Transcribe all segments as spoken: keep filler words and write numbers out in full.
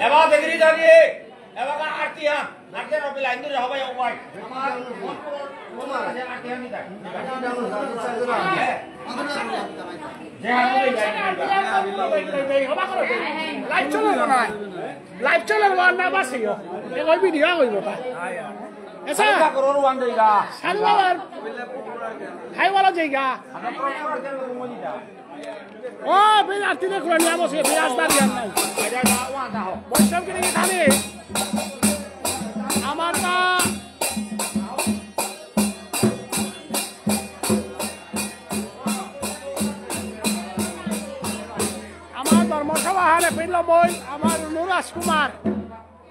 এবার দেখি জানিয়ে, এবার আরতি হ্যাঁ, আরতি রবি লাইন ধরে হবে, ও ভাই। আমার আরতি হ্যাঁ, নিতে। লাইভ চলে না। লাইভ চলে না, না বাসিও। এ ওই ভিডিও হইব তা। এসা। সাধু বাবার। হাই বলা যাইগা। ও, ফির আরতি দেখো, নিয়ে বসে, ফির আজ দাঁড়িয়ে আর নাই। বৈষ্ণব কি দেখি খালি? আমার তা, আমার ধর্মসভা হারে ফিরল বই, আমার অনুরাজ কুমার,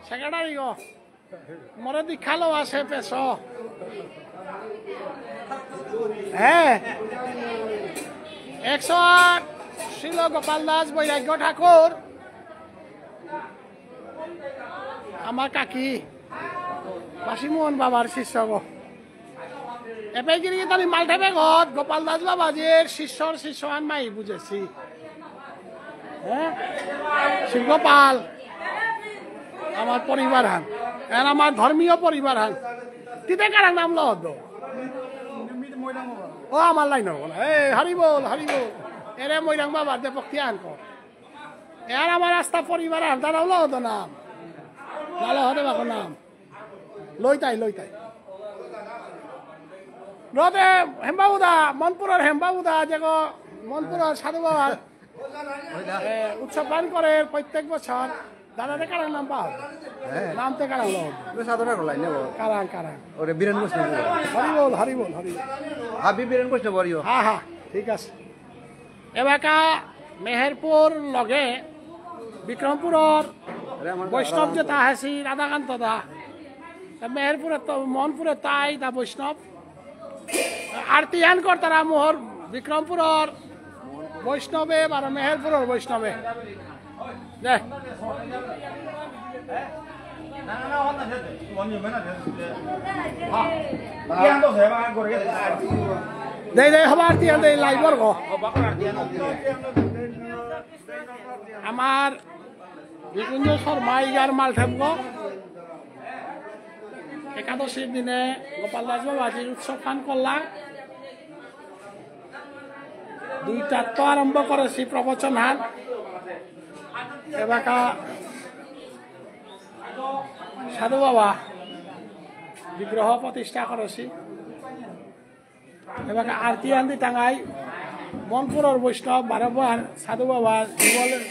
সেক্রেটারি গো। মোরে দীক্ষা লো আছে পেছ। হ্যাঁ। একশো আট শ্রীল গোপাল দাস বৈরাগ্য ঠাকুর। আমার কাকি। বাসিমোহন বাবার শিষ্য গো। এপে গিরি তানি মালঠেপে গত গোপাল দাস বাবাজির শিষ্যর শিষ্য আন মাই বুঝেছি। হ্যাঁ? শিবগোপাল, আমার পরিবার হান। এর আমার ধর্মীয় পরিবার হান। তিতে কারাং নাম লহদ? ও আমার লাইন হবো না। এ, হরি বল, হরি বল। এরে মৈরাং বাবার দে ভক্তি আন কর। এর আমার আস্থা পরিবার হান, তারা লহদ নাম। না লহদে বাকো নাম। লইতাই, লইতাই। রদে হেমবাবুদা, মনপুরর হেমবাবুদা, যেগো মনপুরর সাধু বাবার, এ, উৎসব পালন করে প্রত্যেক বছর। দাদাতে কারাং নাম পাও? হ্যাঁ। নামতে কারাং লো? তুমি সাধনা করলাই নেব। কারাং, কারাং। ওরে বীরেন বৈষ্ণব। হরি বল, হরি বল, হরি বল। হাবি বীরেন বৈষ্ণব হরিও। হ্যাঁ, হ্যাঁ, ঠিক আছে। এবাকা মেহেরপুর লগে বিক্রমপুরর আরে, আমার বৈষ্ণব দাদা যেতা আছে রাধাকান্ত দা। তা মেহেরপুরে তো, মনপুরে তাই দা বৈষ্ণব। আরতি হান করতারা মোহর বিক্রমপুরর বৈষ্ণবে, বারো মেহেরপুরর বৈষ্ণবে। দে। দে, দে, হবা আরতি হান দে, লাইভর গো। আমার নিকুঞ্জ শর্মা ইগার মালঠেপ গো। একাদশীর দিনে গোপাল দাস বাবাজির উৎসব পান করলাম। দুইটার তো আরম্ভ করেছি প্রবচন হান। এবাকা সাধু বাবা বিগ্রহ প্রতিষ্ঠা করেছি। এবাকা আরতি আন্দি টাঙাই মনপুরর বৈষ্ণব বারবার সাধু বাবা জীবনের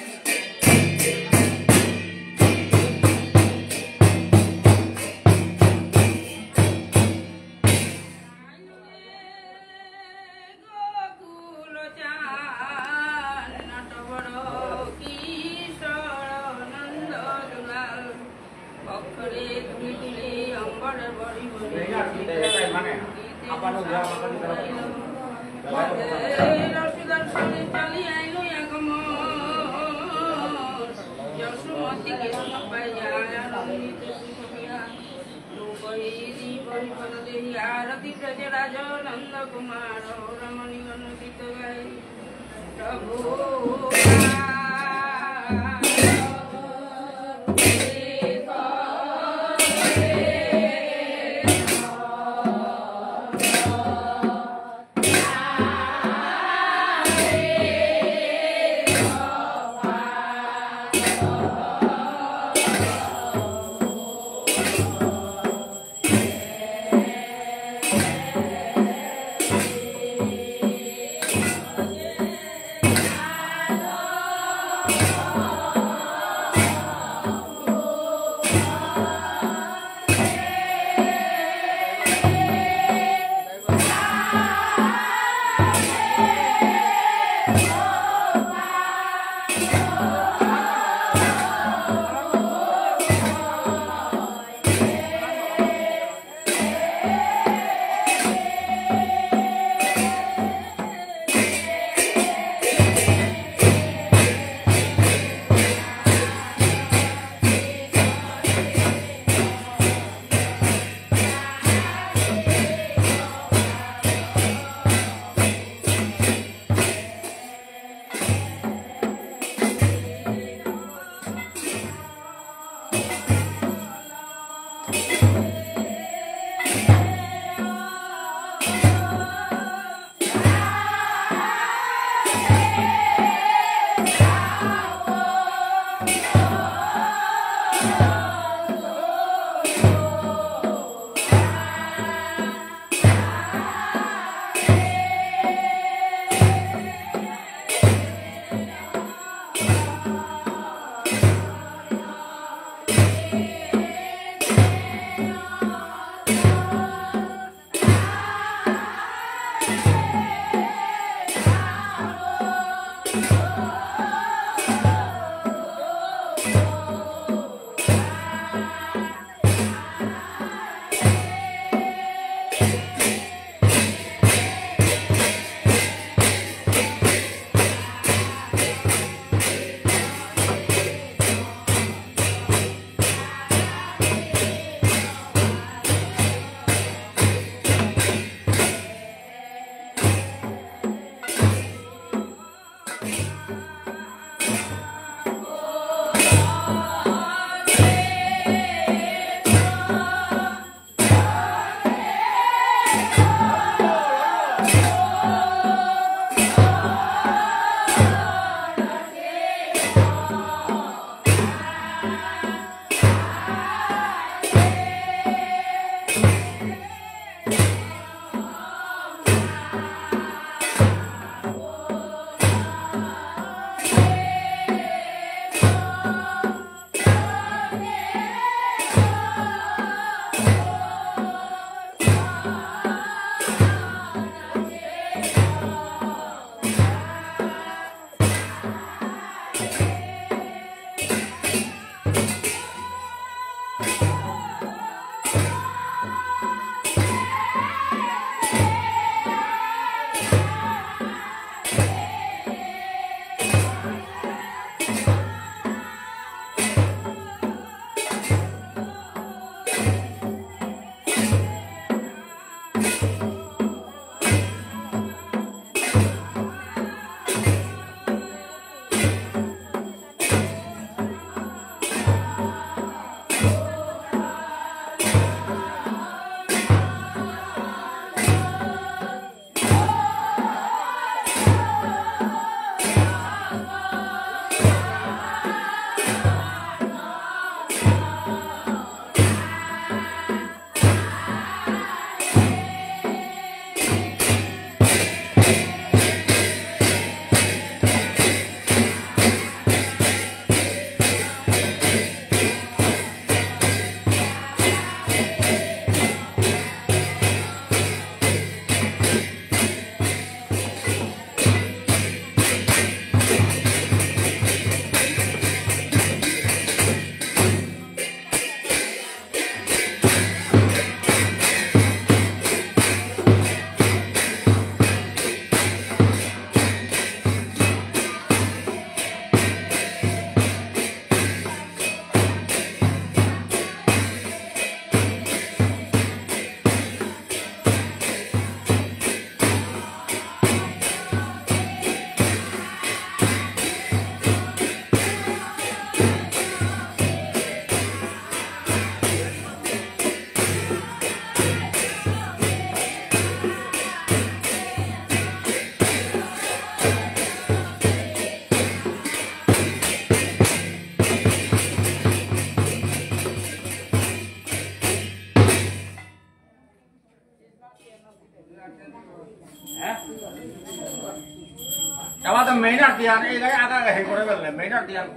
আবার তো মেইন আর তিয়ান, এই গায়ে আগা গায়ে করে ফেললে, মেইন আর তিয়ান।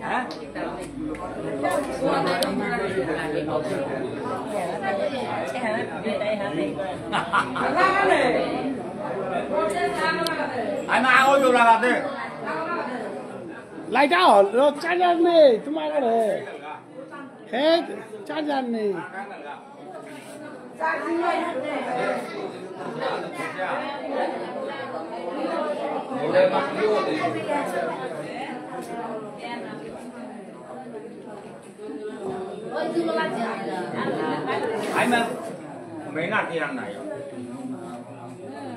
হ্যাঁ? আমি আগো তো লাগাতে। লাইট অফ, ও চার্জার নেই তোমার ঘরে। হে, চার্জার নেই। আইমা, মেইন আর কি আর নাই।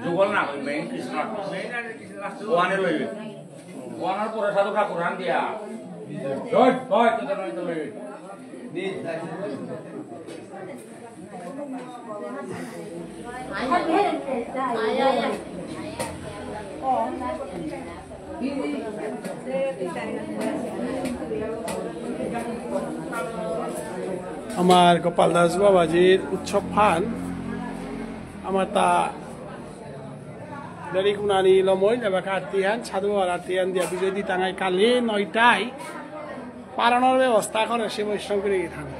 যুগল না, মেইন কৃষ্ণ। ওয়ানে লইবে। ওয়ানার পরে সাধু ঠাকুর আন দিয়া। জয়, জয়, জয়, জয়, জয়। আমার গোপাল দাস বাবাজির উৎসব ফান, আমার তা দেরি কুনানি লমই, লেবাকা আরতি হান, সাধু বাবার আরতি হান দিয়া বিজয় দি তাঙাই কালি নয়টায় পালনর ব্যবস্থা করে সে বৈষ্ণব করে গিয়ে থানে।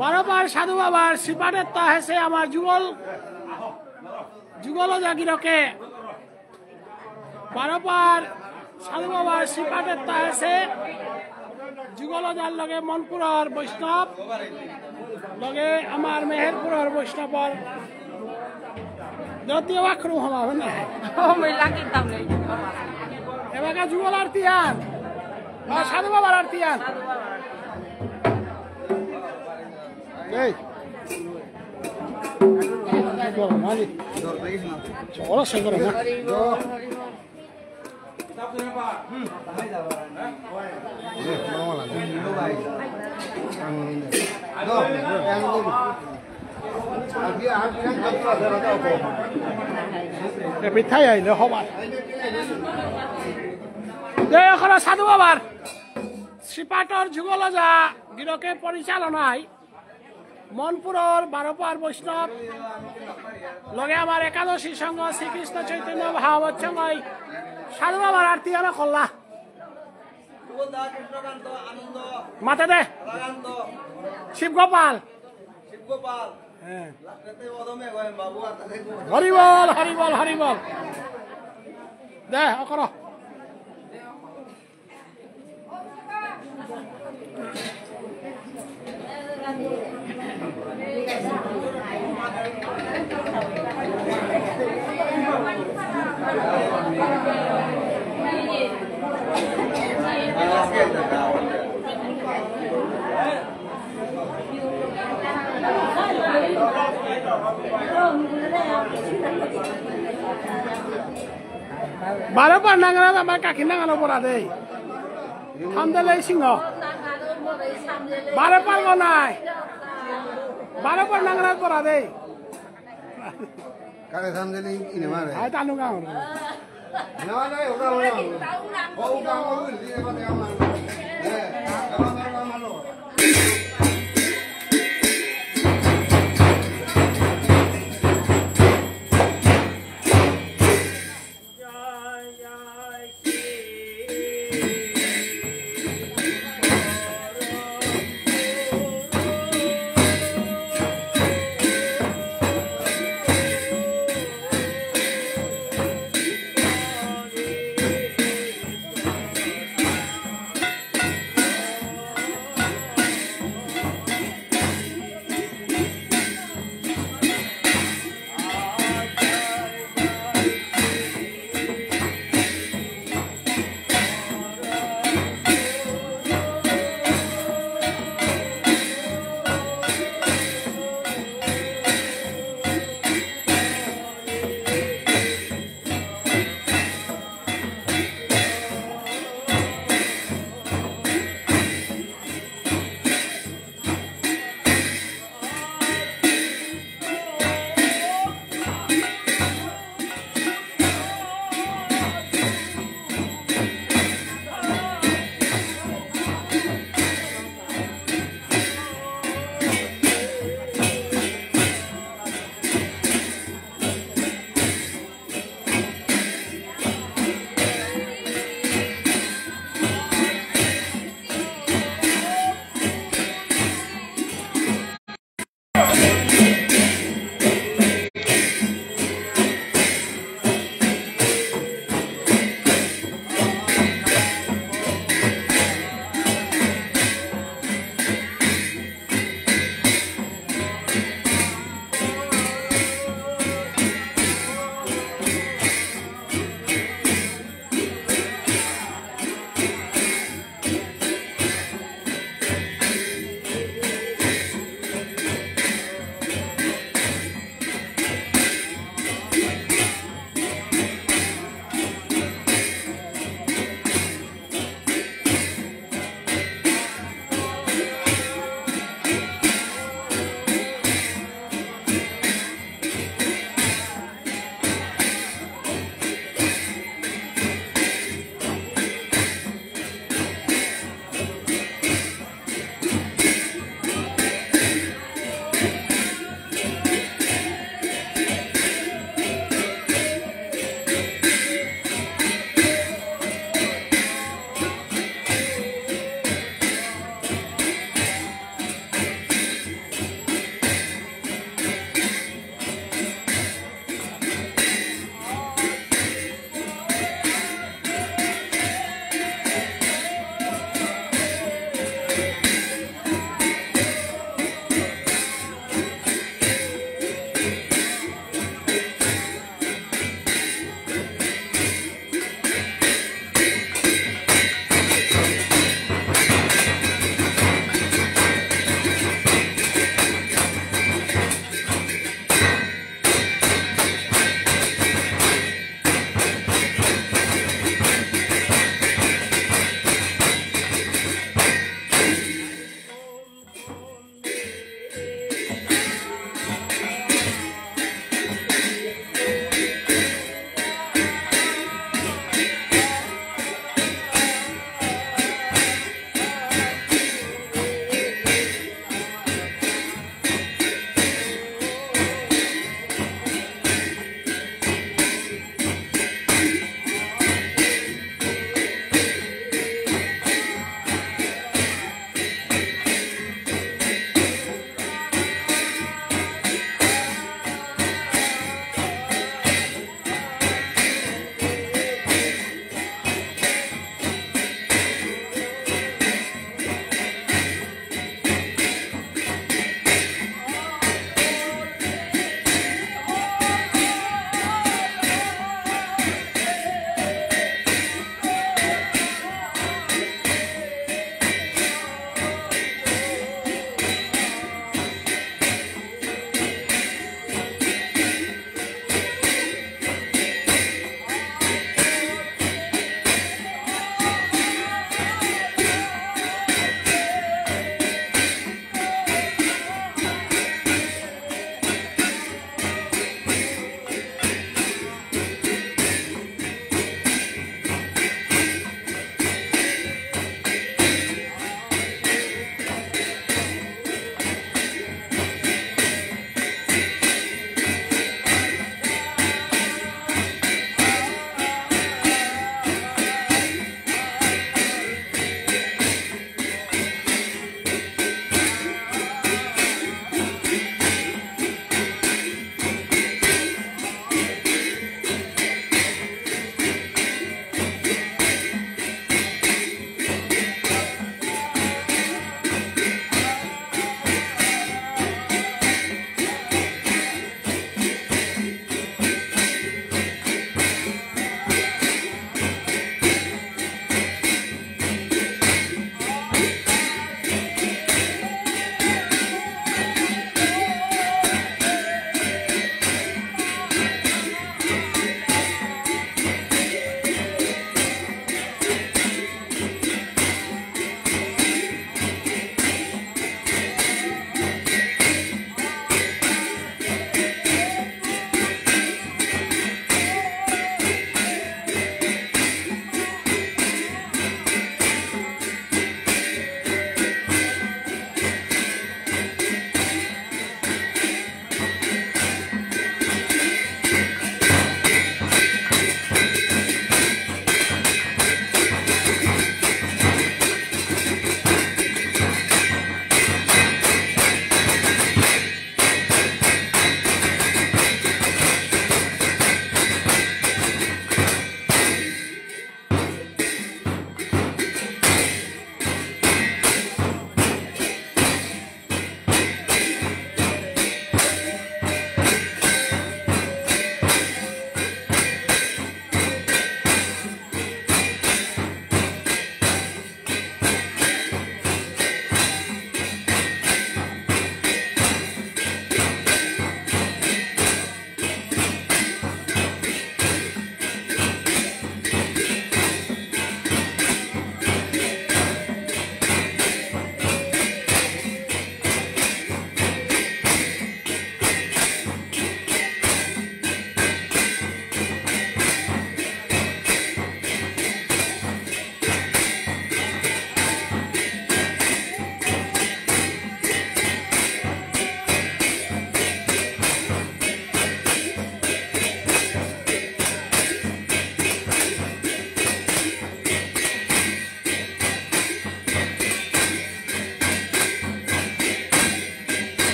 বারোপার সাধু বাবার শ্রীপাঠেত্ত আহেসে আমার যুগল, যুগল জাগিরকে। বারোপার সাধু বাবার শ্রীপাঠেত্ত আহেসে যুগল যার লগে মনপুরর বৈষ্ণব, লগে আমার মেহেরপুরর বৈষ্ণবর জাতীয় বাক্রম হলা হবে না। ও, মই লাগিতাম নেই। এবাকা যুগল আরতি আন। আর সাধু বাবার আরতি আন। এই। কি করো, মানি? চলো, সে করো, না? এ, মিঠাই আইলে হবার। দে, এখন সাধু বাবার শ্রীপাঠর যুগল যা গিরকে পরিচালনায় মনপুরর বারোপার বৈষ্ণব লগে আমার একাদশী সংঘ শ্রীকৃষ্ণ চৈতন্য ভাগবত সংঘই সাধু বাবার আরতি আনা করলা। মাতে দে। শিবগোপাল। হ্যাঁ। হরি বল, হরি বল, হরি বল। দে, অকর। বারো পার নাঙরা আমার কাকি নাঙানো পড়া দেই। থামদেলে সিংহ। বারো পার গো নাই। বারো পার নাঙরা পড়া দেই। কাকে থামদেলে ইনে মারে। আয় তানু গাঙর। না, না, ওটা ওটা। ও, ওটা আমার, ইয়ে, মানে আমার। হ্যাঁ, আমার, আমার, আমার।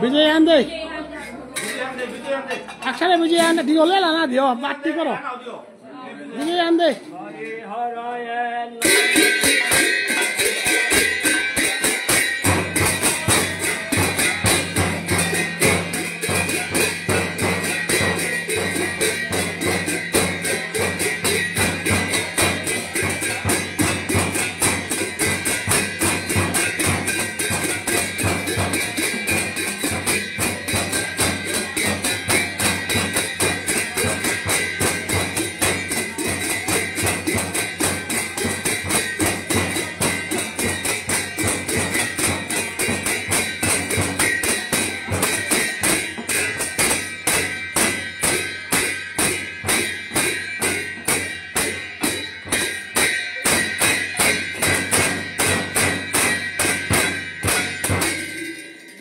বিজয় আন দে। আকসারে বিজয় আন দে। দিও লেলা না দিও, বাট্টি করো। বিজয় আন দে।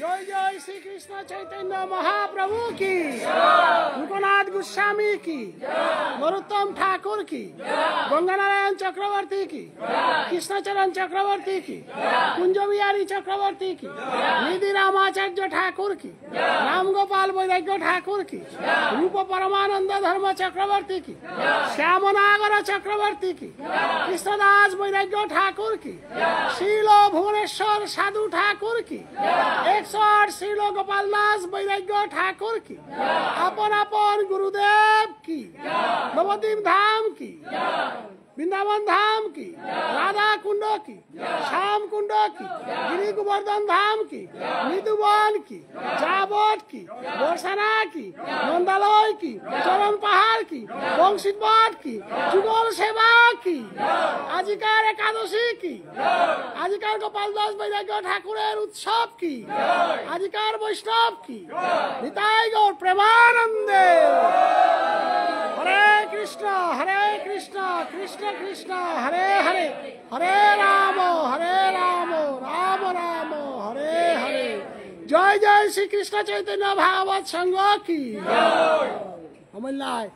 জয় জয় শ্রীকৃষ্ণ চৈতন্য মহাপ্রভু কি, লোকনাথ গোস্বামী কি, নরোত্তম ঠাকুর কি, গঙ্গানারায়ণ চক্রবর্তী কি, কৃষ্ণচরণ চক্রবর্তী কি, কুঞ্জবিহারী চক্রবর্তী কি, নিধি রামাচার্য ঠাকুর কি, রামগোপাল বৈরাগ্য ঠাকুর কি, রূপ পরমানন্দ ধর্ম চক্রবর্তী কি, শ্যামনাগর চক্রবর্তী কি, কৃষ্ণদাস বৈরাগ্য ঠাকুর কি, শ্রীল ভুবনেশ্বর সাধু ঠাকুর কি, একশো আট শ্রীল গোপাল দাস বৈরাগ্য ঠাকুর কি, আপন আপন গুরুদেব কি, নবদ্বীপ ধাম কি, বৃন্দাবন ধাম কি, রাধা কুণ্ড কি, শ্যাম কুণ্ড কি, গিরি গোবর্ধন ধাম কি, মৃদুবন কি, যাবট কি, বর্ষানা কি, নন্দালয় কি, চরণ পাহাড় কি, বংশীবট কি, যুগল সেবা কি, আজিকার একাদশী কি, আজিকার গোপাল দাস বৈরাগ্য ঠাকুরের উৎসব কি, আজিকার বৈষ্ণব কি, নিতাই গৌর প্রেমানন্দে। হরে কৃষ্ণ, হরে কৃষ্ণ, কৃষ্ণ কৃষ্ণ, হরে হরে, হরে রাম, হরে রাম, রাম রাম, হরে হরে। জয় জয় শ্রীকৃষ্ণ চৈতন্য ভাগবত সংঘ কি। অমূল্যায়।